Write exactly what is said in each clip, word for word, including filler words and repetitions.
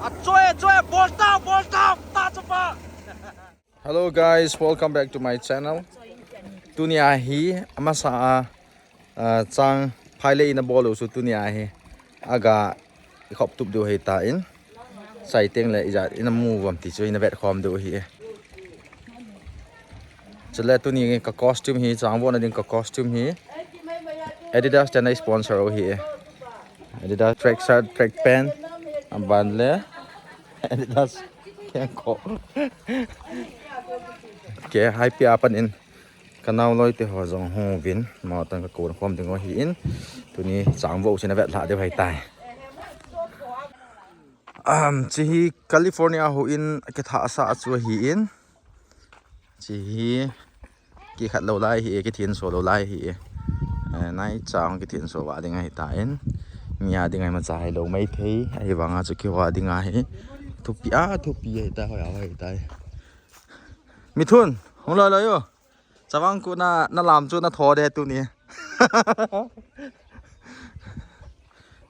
Achoe, choe, bolta, bolta, ta chapa. Hello guys, welcome back to my channel. Tunia hi amasa a, a, chang phailei ina bol u chu tunia hi aga i khop tup diu hi ta in. Sai teng le ija ina mu vam ti chu ina vet khom diu hi. Chule tuni ka costume hi, chang vona ding ka costume hi Adidas te na sponsor u hi. Adidas track shirt, track pant, aban le Adidas kengko. Ke hai pia pan in ka nau loi te ho jong hung vin, ma tan ka kon khom ding u hi in. Tuni chang vo china vet lha diu hai tai. Um, chi hi California ho in ke tha sa chu hi in. Chi hi ki khat lo lai hi, ki thin so lo lai hi. Eh, nai chang ki thin so va ding ahi ta in. Mi a ding ai ma cha hai lo mai thei. Ahi vanga chu ki va ding ahi. Thupi a, thupi ahi ta, hoi a, hoi ta. Mithun, hung lo lo yo. Chavang ku na, na lam chu na tho de tuni.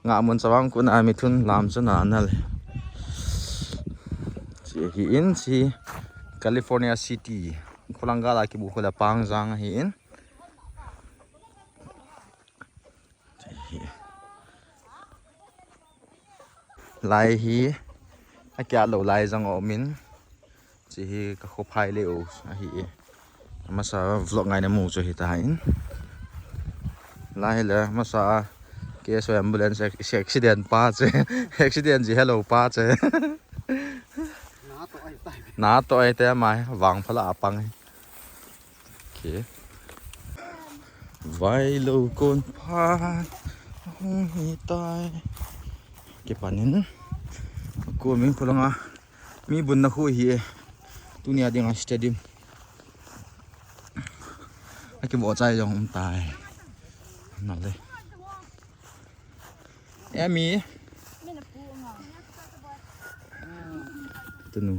Nga mun chavang ku na Mithun lam chu na na le. Chi hi in chi California City. Khulang gala kibu khula pang jang hi in. Chi hi. Lai hi a kia lo lai jang o min. Chi hi ka kho phai le o ahi e. Masa vlog ngai na mu chu hi ta in. Lai le masa ke so ambulance ac-, accident pa che. Accident ji hello pa che. Na to ai te mai vang phala apang. Okay. Vai lo kon pha hung hi tai. Ke panin ko min ko langa mi bun na khu hi e. Tunia dinga stadium. Aki bo chai jong um tai. Na le. Emi. Tunu.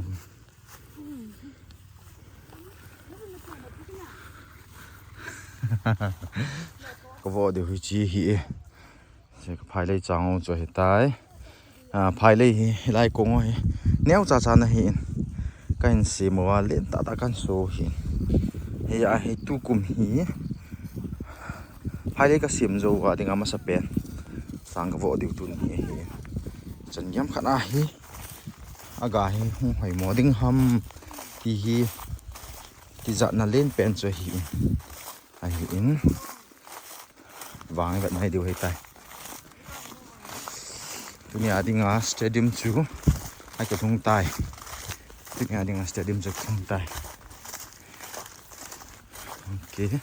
Ka vo de hui chi hi e. Se ka phai lei chang u chu hi tai. A, phai lei hi, hi lai kong u hi. Neo cha cha na hi in. Ka hin sim u a len ta ta kan so hi. Hi a hi tu kum hi. Phai lei ka sim zo a ding a masa pen. Chang ka vo diu tun hi hi. Chan yam khat a hi. Aga hi hung hoi mo ding ham ti hi. Ti jat na len pen chu hi. Ahi in. Vang vet mai diu hi tai. Tunia dinga stadium chu. Ai ka thung tai. Tunia dinga stadium chu thung tai. Okay.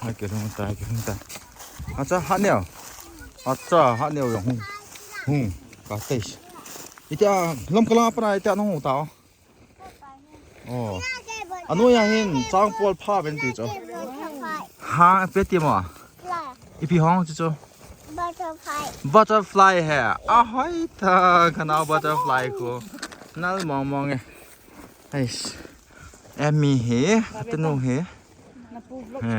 Ai ka thung tai, ka thung tai. Acha, ha neo. Acha, ha neo yang hung. Hung. Ka tai. Itia lam kala pana itia nong ta. Oh. Anu ya hin chang pol pha ben ti chu. Ha, pe ti mo. Ipi hong chu chu. Butterfly. Butterfly he. A hoi ta kana butterfly ko. Nal mong mong e. Ais. Emi he, tenu he. He.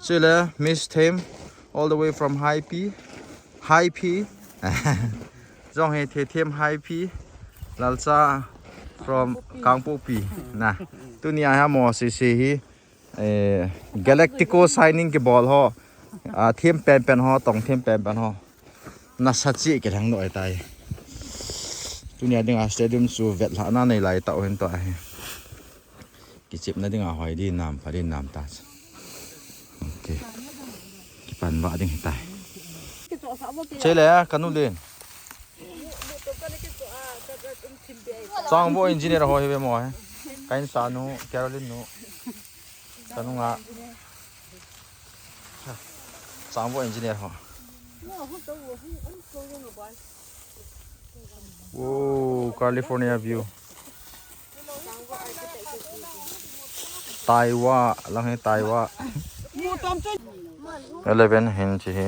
Chule Miss Them all the way from High P. High P. Jong he the Them High P. Lalcha from Kangpokpi. Na. Tunia ha mo si si hi. Eh, Galactico signing kibol ho. A, them pen pen ho, tong them pen pen ho. Nasa chi kilheng noi tai. Tunia dinga stadium chu vet lhah na nei lai tau hin to ahi. Kichepna dinga hoi di nam, pha di nam ta. Okay. Kipan va ding hi tai. Chele, kanu lin. Changbo engineer ho hi ve mo he. Kain sa nu, Caroline nu. Kanu nga. Changbo engineer ho. Wow, California view. Taiwa, lang he Taiwa. Eleven hin chi hi.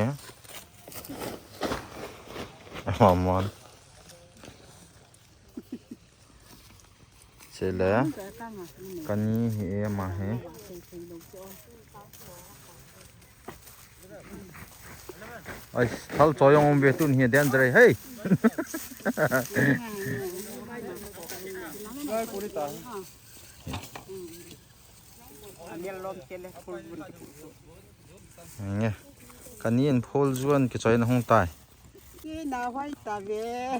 Mamon. Chele. Kani hi e ma hi. Ai, thal choi jong um ve tun hi danger ai. Hey. Nge. Kani in phol juan kichoi na hung tai. Kina hoi ta ve.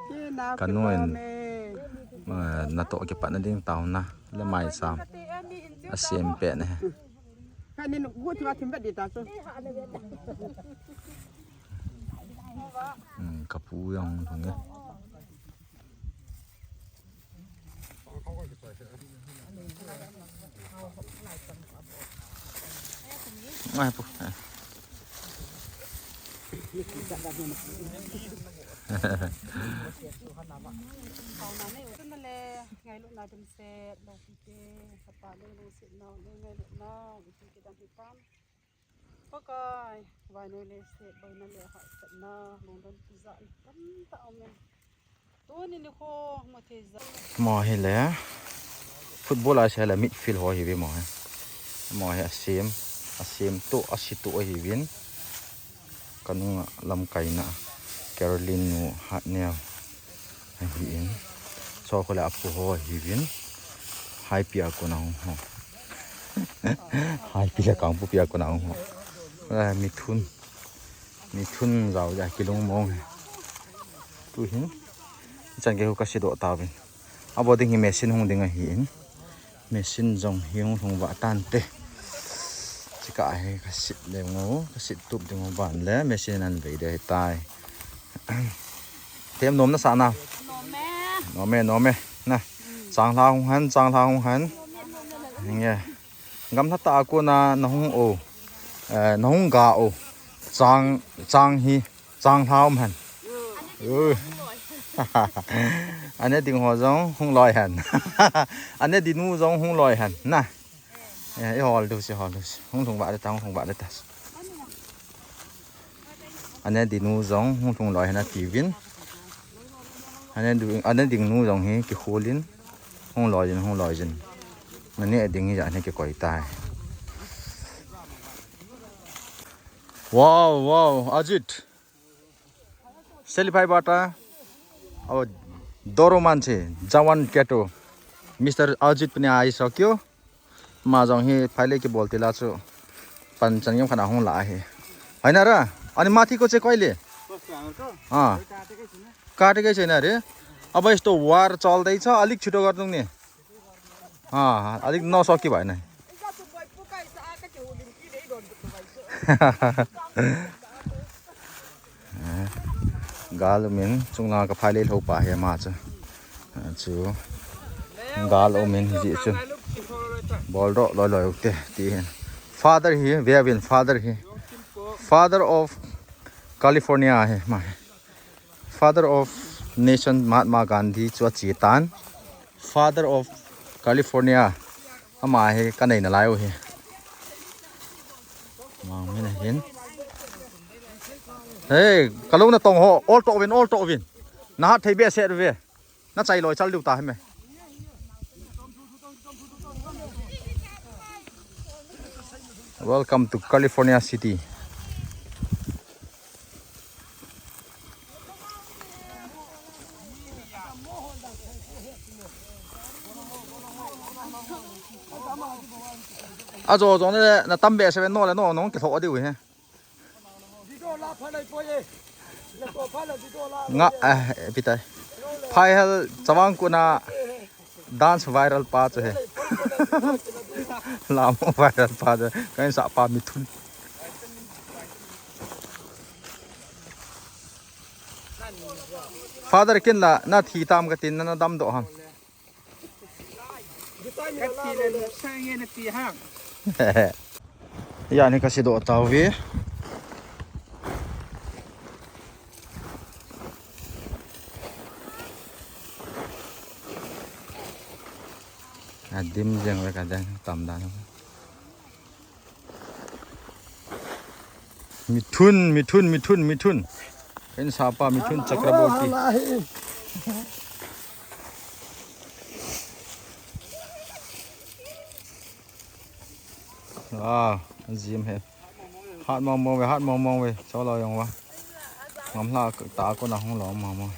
Kina Kanu in, kina me. Eh, na to kipat na ding tau na. Le mai sam. A sem pe ne. Kanin gut wa thim bet di ta chu. Hmm, kapu jong thong e. Ngai pu. Ngai lu na dem se lo pi te, sapa le lo se na, ngai lu na, pi te dan hi pam. Pakai, vainoi le se, boina le hahsatna, lungdon puja tamtah aumin. Tuni nikho, mo thei ja. Mo hi le, football a se le midfield ho hi ve mo hi. Mo hi a sem, a sem to, a si to hi vin. Kanunga lamkaina, Caroline nu Hatneo. Ahin. Chokhu le apu ho ahiuvin. Haipi a kona hung ho. Haipi le Kangpokpi a kona hung ho. Eh, mithun. Mithun jao ja kilung mong. Tuhin. Chan ke hu ka sidoh tauvin. Abo ding hi machine hung ding ahin. Machine jong hi hung lhung vah tante. Chika hi ka sit le ngo, ka sit tup ding u ban le machine an vei de tai. Tem nom na sa na. Nom e. Nom e, nom e. Na. Chang hla hung han, chang hla hung han. Nge. Gam hla ta ko na na hung o. Eh, na hung ga o. Chang, chang hi. Chang hla um hen. Ui. Ane ding ho jong hung loi hen. Ane ding nu jong hung loi hen. Na. Eh, i hol du si, hol du si. Hung lhung vah le ta, hung lhung vah le ta. Ane ding nu jong hung lhung loi hen ati vin. Ane du, ane ding nu jong hi kikhol in. Hung loi jin, hung loi jin. Nane ding hi ja ne kikoi tai. Wow, wow, Ajit. Seliphai bata. Abo Doro manche, Jawan Keto. Mister Ajit puni ai so kyo. Ma jong hi phai le kibol tila chu. Pan chan yam khana hung la hi. Hai na ra. Ani ma thi ko che koi le. Ah. Ka te ke che na re. Abo isto war chal dai cha alik chuto gar tung ne. Ha, alik no so ki bai nai. Gal umin, chunglang ka phai le lho pa hi ma chu. Chu. Gal umin ji chu. Bol do loi loi te ti hin. Father hi, ve vin father hi. Father of California hi ma hi. Father of Nation Mahatma Gandhi chu a chi tan. Father of California. Ama hi ka nei na lai u hi. Mang min hin. Hey, ka lo na tong ho, ol to vin, ol to vin. Na hat thei be se ve. Na chai loi chal diu ta hi me. Welcome to California City. Ajo jo ne na tam be se no le no nong ke tho diu he. Nga, eh, pitai. Phai hal chawang kuna dance viral pa chu he. Lam viral pa chu. Kan sa pa mi thun. Father kin la na thi tam ka tin na dam do ham. Ka ti le luksa nge na ti hang. Ya ni ka sidoh tau ve. A dim jeng ve ka dan tam dan. Mithun, mithun, mithun, mithun. Kan sa pa mithun Chakraborty. Ah. Jim he. Hat mong mong ve, hat mong mong ve. Cholo jong va. Ngam hla ta ko na hung lo mong mong.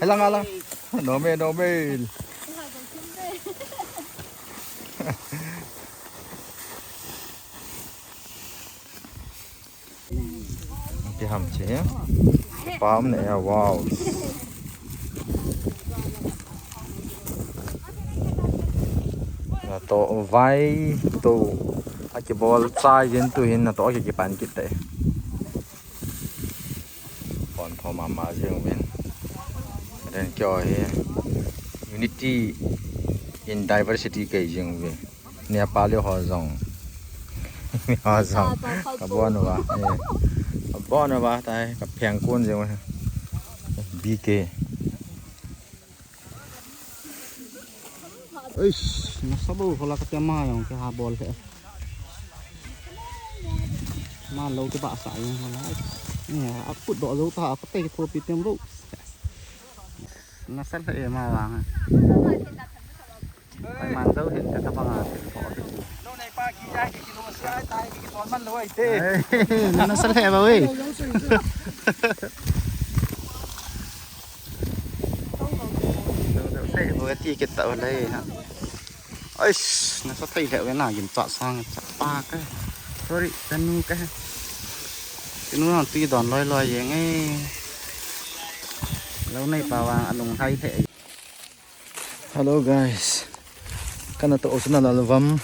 Hai lang, hai lang. No me, no me. Ki ham che. Pam ne ya, wow. Na to vai to. Aki bol chai jin tu hin na to ki ki pan kit te. Pon tho mama jing uvin. Then kyo he. Unity in diversity kei jing uvin. Nepali ho jong. Mi ho jong. Ka bon uva. Eh. Ka bon uva tai. Ka pheng kun jing uvin. B K. Eish, nasa bou hola ka tia ma jong ke ha bol he. Ma lo ke ba sa jong hola. Ni a put do zo ta ka te ke thopi tem bou. Nasa le e ma vang. Pai man zo hin te ta banga te tho te. Lo nei pa ki ja ki ki lo sia tai ki ki ton man lo ai te. Ei, nasa le ba we. Lo lo sai bo ti ke ta le ha. Ais, nasa thei le we na gin cha sang cha pa ka. Sorry, tanu ka. Tinu na ti don loi loi ye nge. Lo nei pa vang alung hai the. Hello guys. Kana to usna lalvam.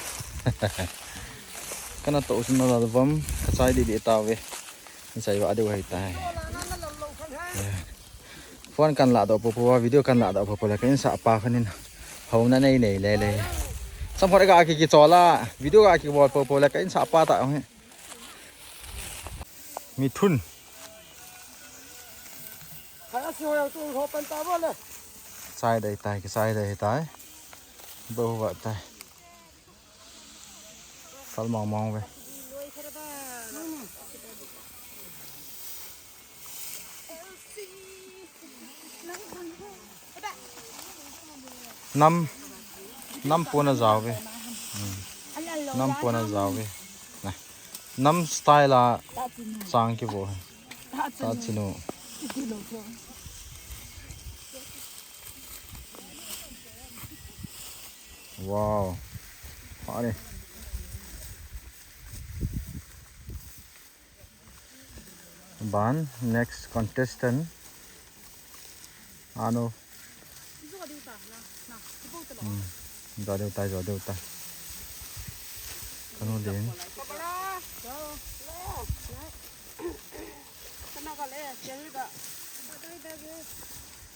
Kana to usna lalvam. Ka chai di di ta ve. Ni chai va de hai tai. Phone kan la do po po, video kan la do po po le ka insa pa khan in. Ho na nei nei le le. Sam phone ka ki ki chola. Video ka ki bol po po le ka insa pa ta. Mi thun. Sai dai tai, ki sai dai tai. Bo wa tai. Kal mong mong ve. Nam, nam pona jao ve. Hmm. Nam pona jao ve. Na. Nam style a chang ki vo. Ta chinu. Wow. Are. Ban next contestant. Ano. Hmm. Jo deu tai, jo deu tai. Kanu din.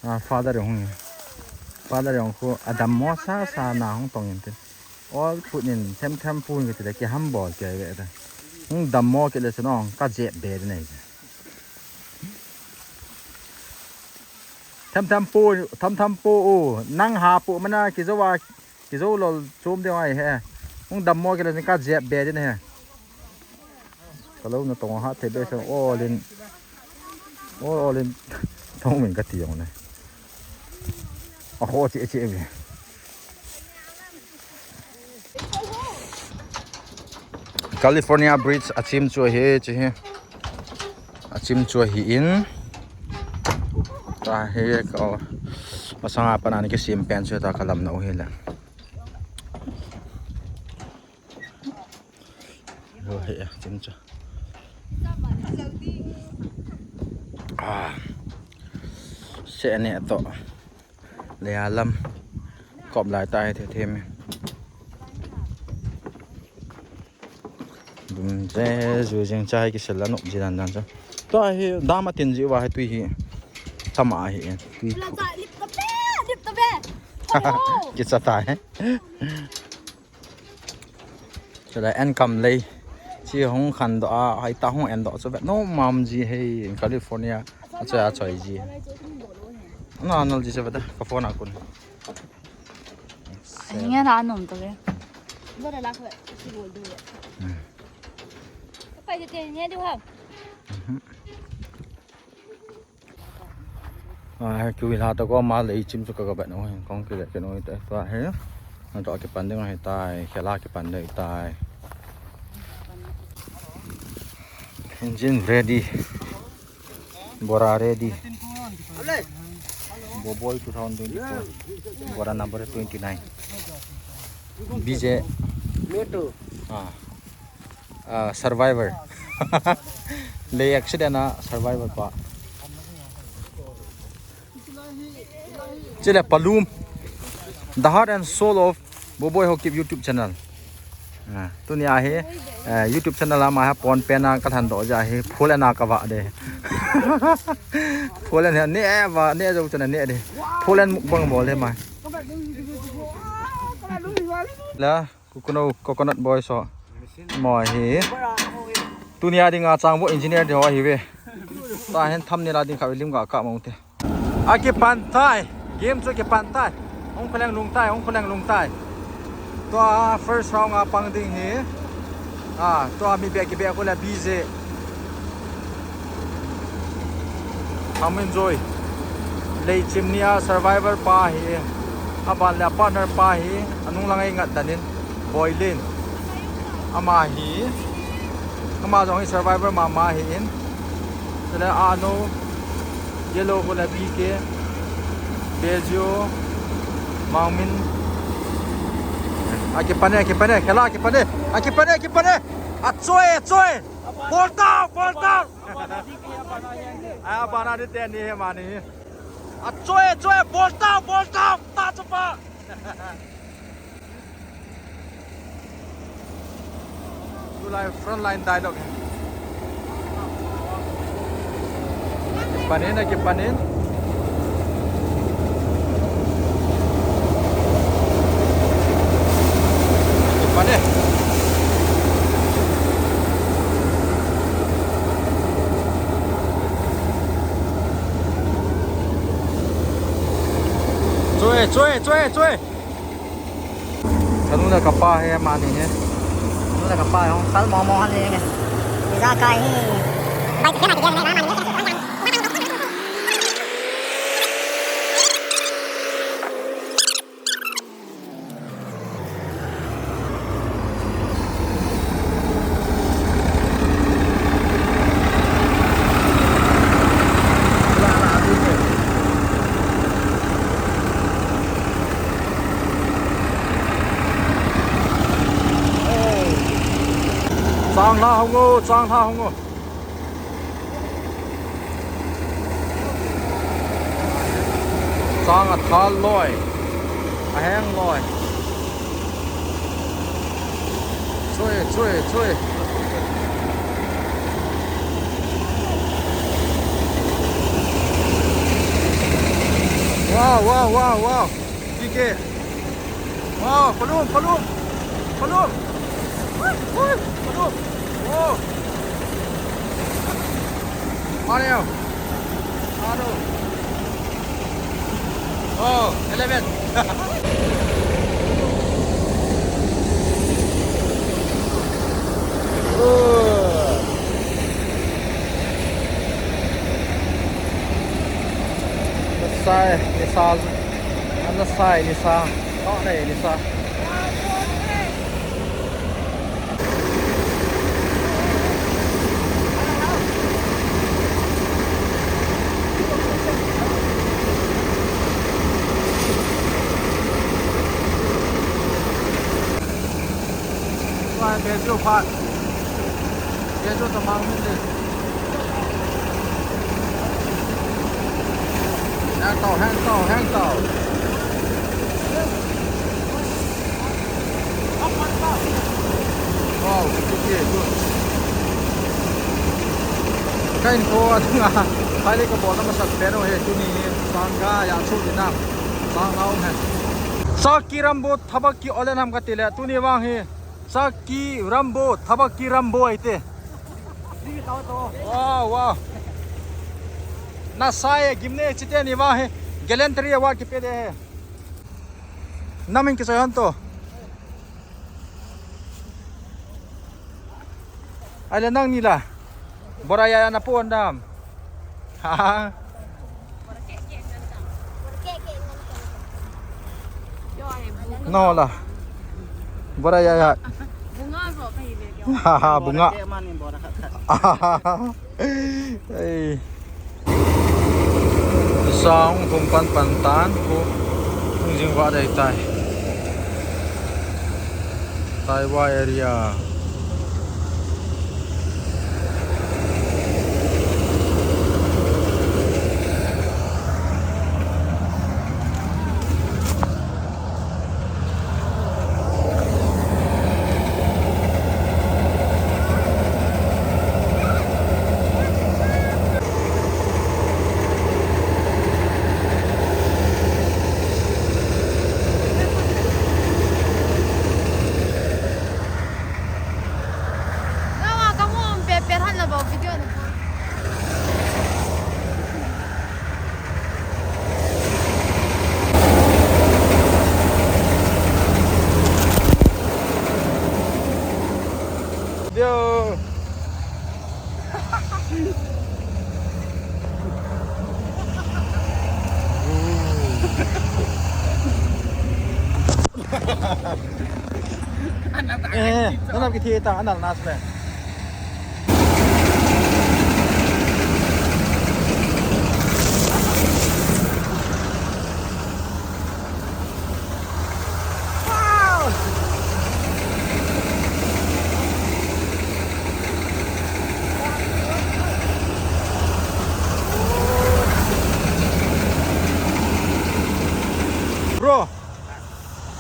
Ah, father hung. Father hung khu adam mo sa sa na hung tong in te. All put in them them pun ke te ki ham bol ke ve ta. Hung dam mo ke le se nong ka jep be nei. Tham tham po, tham tham po o, nang ha po mana kijo a, kijo lol chom deu ahi he. Hung dam mo kile ka jep be din he. Ka lo na tong ha the be se o lin. O, o lin. Tong min ka ti jong le. A ho che che ve. California bridge a chim chu ahi, chu hi. A chim chu ahi in. Ta hi ka, masanga pana ni kisem pen chu ta ka lam na u hi le. Lo hi a chim chu. Ah. Se ne to. Le alam. Kop lai tai the the me. Dum je ju jing chai ki sel la nop ji dan dan cha. To hi dam a tin ji wa hi tui hi. Thama hi tui. Lip ta be, lip ta be. Ki cha tai. Chulai en kam lei. Chi hung khan do a, hai ta hung en do chu vet nom mam ji hei in California. A choi a choi ji. Na nal ji se vet ka phone a kun. Nge na nom to ve. Bora la ko si bol du. Hmm. Pai de te ne du ha. Mhm. Ah, kiwi la ta ko ma lei chim chu ka ka ba no hin kong ki le ke no te to he. Natoh kipan ding ahitai, khela kipan ding ahitai. Engine ready. Bora ready. Boboi two thousand twenty-four. Bora number twenty-nine. B J. Ah. Ah, survivor. Lei accident a survivor pa. Chule Palum, the heart and soul of Boboi Haokip YouTube channel. Ah, tunia hi, eh, YouTube channel ama hi pon pen a kalhan doh jeh hi, full ana kavah de. Full an ne va, ne jo chana ne de. Full an mukbang bol de ma. La, Kukuno, Coconut Boy so. Mo hi. Tunia dinga chang bo engineer de ho hi ve. Ta hen thumbnail a ding kha lim ga ka mo te. Akipan tai. Game chu kipan tai. Hung kholeng lung tai, hung kholeng lung tai. Tua first round a pang ding hi. Ah, tua mi beh kibeh ko le B J. Hung enjoy. Lei chim nia survivor pa hi. Aban le partner pa hi. Anung lang ei ngat danin. Boilin. Ama hi. Ama jong hi survivor mama hi in. Chule ano. Yellow ko le B K. Bezio. Mangmin. Akipane, akipane, khela akipane. Akipane, akipane. Achoi, achoi. Ball down, ball down. Abana di teni he mani. Achoi, achoi, ball down, ball down. Ta chapa. Tulai front line dialogue. Kipanin, kipanin. Kipanin. Choi, choi, choi, choi. Kanu le kapa hi amani hi. Kanu le kapa hi hung kal mo mo han lenge. Ijakai hi. Chang la hung o, chang la hung o. Chang athal loi. Aheng loi. Choi, choi, choi. Wow, wow, wow, wow. P K. Wow, palum, palum. Palum. Ui, ui, palum. Wow. Mario. Mario. Oh, eleven. Oh. Sai, ni sa. Ana sai, ni sa. Oh, nei, ni sa. Tua hi Tezu phat. Tezu tamang min le. Heng tau, heng tau, heng tau. Wow, good, good, good. Ka in ko adunga. Hai le ka bol na masat pen o he tuni hi. Sangga ya chu dinam. Sangga um he. Saki Rambo thabak ki ole nam ka ti le tuni vang hi. Saki Rambo, thabak ki Rambo ahi te. Wow, wow. Na sai gimne chite ni vang hi. Gallantry award kipe de he. Namin kisai han to. Ai le nang ni la. Bora ya na pon dam. Ha. No la. Bora ya ya. Bunga ro kahi ve kya? Ha ha, bunga. Te mani bora khat khat. Ei. Sang thum pan pan tan ko. Hung jing va dai tai. Taiwa area. Nawa kamu pe pe han la ba video na. Yo. Eh, nanam kithi ta anal nas le. Bro,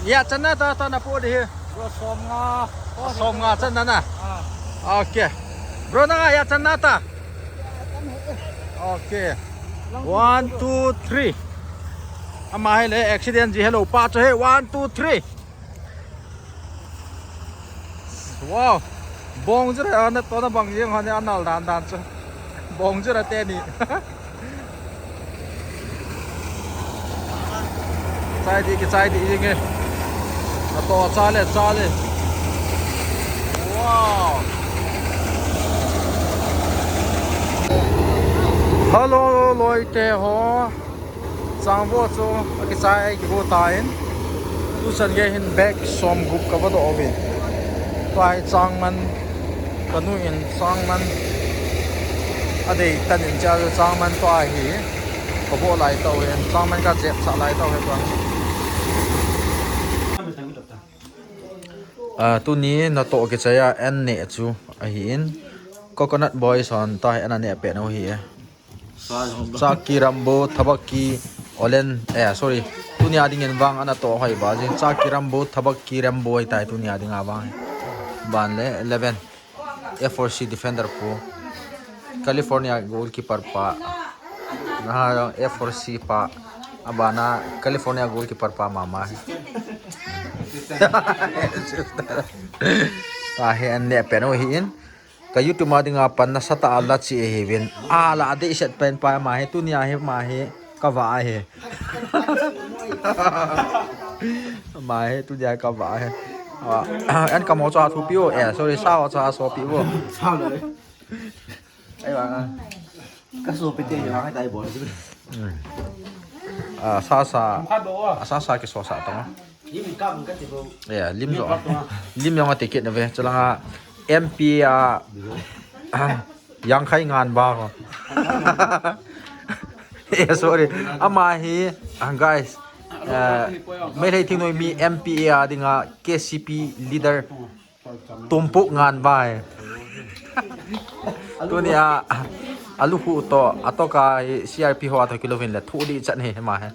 ya channa ta ta na po de he. Bro, som nga. Som nga channa na. Ah. Okay. Bro, nanga ya channa ta. Okay. One, two, three. Ama hi le accident ji hello pa cho he. One, two, three. Wow. Bong jira na to na bang jing hon anal dan dan cho. Bong jira teni. Chai di, kichai di, ing e. Ato, chale, chale. Wow. Hello, loite ho. Changvo chu, akichai, kigo ta in. Tuchan gei hin bag som gup kava doh uvin. Tua hi changman. Kanu in changman adei tan in cha changman tua hi kabo lai tau hin changman kajep sah lai tau hi tua. Ah, tuni natoh kichai a an neh chu ahi in Coconut Boys hon tua hi an aneh peh nau hi e. Chaki Rambo, Thabaki, Olen, eh, sorry. Tunia dingin vang anatoh hoi ba jing. Chaki Rambo, Thabaki Rambo hitai tunia dinga vang. Ban le eleven. F four C defender pu. California goalkeeper pa. Na F four C pa. Abana California goalkeeper pa mama. Tahi an neh peh nau hi in. Ka YouTube ma dinga pan nasatah a la chi ahi vin. A la a dei set pen pa ma hi tunia hi ma hi kava hi. Ma hi tunia kava hi. Ah, an kamo cha thu pi o. Eh, sorry, sao cha so pi o. Sao le. Ai ba. Ka so pi te ya hai tai bo. Ah, sasa. Ah, sasa kiso sa tong. Lim kam ka ti bo. Ya, lim jong. Lim jong ati kit na ve. Chalanga M P a, ah, yangkhai ngan ba ko. Eh, sorry. Ama hi, ah, guys. Eh, Meitei thingnoi mi M P a dinga K C P leader Tumpuk ngan ba hi. Tunia, alu hu to, atoka hi C R P ho ato kilovin le thu di chan hi, ma hi.